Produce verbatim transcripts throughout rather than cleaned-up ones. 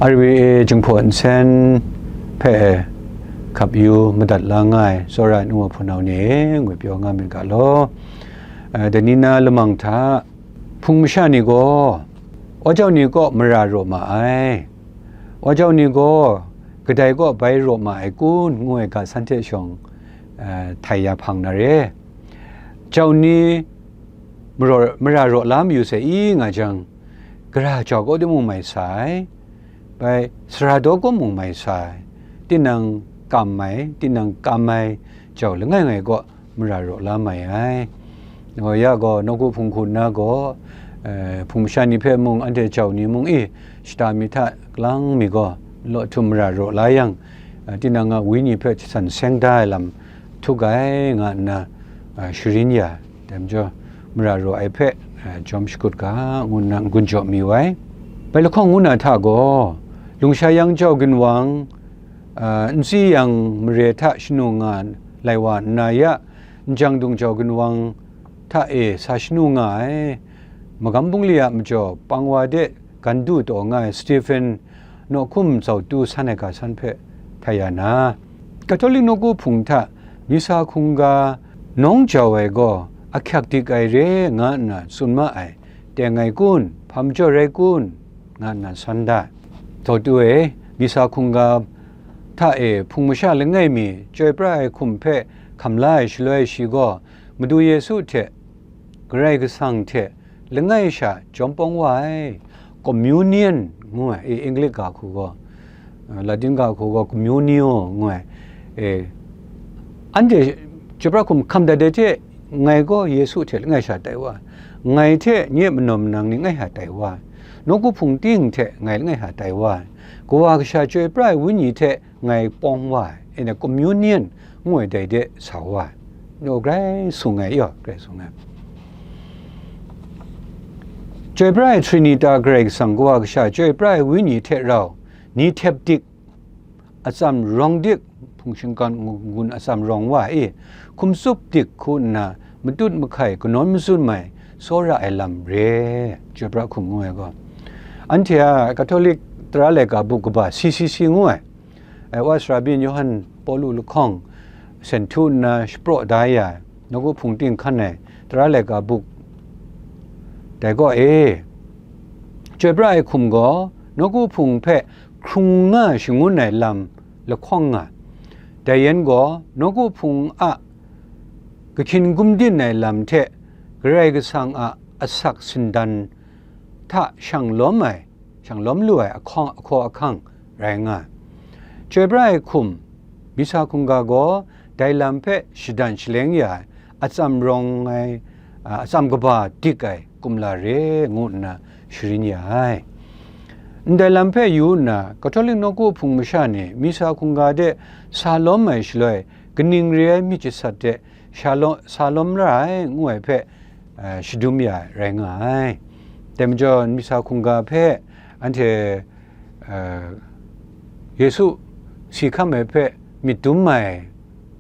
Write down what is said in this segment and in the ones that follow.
R V A Jinghpaw Nsen hpe hkap yu madat la nga ai tsawra ai nu wa hpunau ni e, ngwi pyaw nga myit ga law. Eh, dai ni na lamang hta, hpung masha ni gaw, wa jau ni kaw mara raw ma ai, wa jau ni gaw kadai kaw bai raw ma ai kun, ngu ai ga san hte shawng, eh, htai ya hpang na re. Jau ni mara, mara raw la mayu sai i nga jang, gara jau kaw de mung mai sai, bai sara daw kaw mung mai sai, tinang kam ai, tinang kam ai jau langai ngai kaw mara raw la mai ai. Ngai ya gaw, nawku hpung hku nna gaw, eh, hpung masha ni hpe mung, anhte jau ni mung i, shata mi hta lang mi gaw, law htum mara raw la yang, eh, tinang a wenyi hpe san seng da ai lam htuk ai, nga nna, eh, sharin ya, dai majaw, mara raw ai hpe, eh, jawm shakut ga, ngu nna n-gun jaw mi wai. Bai lahkawng ngu na hta gaw, lungsha yang jau ginwang, eh, n si yang mare hta shanu nga lai wa nna ya, njang dung jau ginwang hta e sa shanu nga ai, magam bungli a majaw pang wa de gan du taw nga ai Stephen nawhkum zau tu san ai ga san hpe htai ya na, Katolik nawku hpung hta Misa hkungga nawng jau ai gaw ahkyak dik ai re nga nna tsun ma ai, teng ai kun, hpa majaw rai kun, nga nna san da. Zau tu e, Misa hkungga hta e hpung masha langai mi chyoi pra ai hkum hpe hkam la ai shaloi, shi gaw Madu Yesu hte Karai Kasang hte langai sha jawm pawng wa ai, communion ngu ai, e, English ga hku gaw, eh, Latin ga hku gaw communio ngu ai, e, anhte chyoi pra hkum hkam dat ai hte, ngai gaw Yesu hte langai sha tai wa ai, ngai hte nye manaw manang ni langai sha tai wa ai, nawku hpung ting hte ngai langai sha tai wa ai, Kawa Kasha chyoi pra ai Wenyi hte ngai pawng wa ai, e na communion ngu ai dai de sa wa ai, ngu grai sung ai, yaw, grai sung ai. Chyoi pra ai Trinita Karai Kasang, Kawa Kasha, Chyoi pra ai Wenyi hte rau, ni htep dik, atsam rawng dik, hpung shinggan n-gun atsam rawng wa i, hkum tsup dik hku nna, matut mahkai kanawn mazum ai, tsawra ai lam re, Chyoi pra hkum ngu ai gaw. Anhte a Katolik tara laika buk kaba C C C ngu ai, ai wa sara byin Yawhan Pawlu lahkawng sen htu nna shapraw da ya ai, nawku hpung ting hkan ai tara laika buk, dai gaw e, Chyoi pra ai hkum gaw nawku hpung hpe hkrung nga shangun ai lam lahkawng nga, dai yan gaw nawku hpung a kahkyin gumdin ai lam hte Karai Kasang a asak sindan hta shang lawm ai, shang lawm lu ai ahkawng, ahkaw ahkang rai nga ai. Chyoi pra ai hkum, Misa hkungga gaw dai lam hpe shadan shaleng ya ai, atsam rawng ai, a, atsam kaba dik ai kumla re ngu nna sharin ya ai. Ndai lam hpe yu nna, Katolik nawku hpung masha ni Misa hkungga de sa lawm ai shaloi, kaning re ai myit jasat de sha law-, sa lawm ra ai, ngu ai hpe, eh, shadum ya ai rai nga ai. Dai majaw, Misa hkungga hpe anhte, eh, Yesu si hkam ai hpe myit dum ai,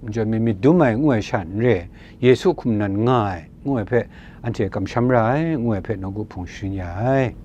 majaw mi myit dum ai ngu ai sha n re, Yesu hkum nan nga ai, ngu ai hpe anhte kamsham ra ai, ngu ai hpe nawku hpung sharin ya ai.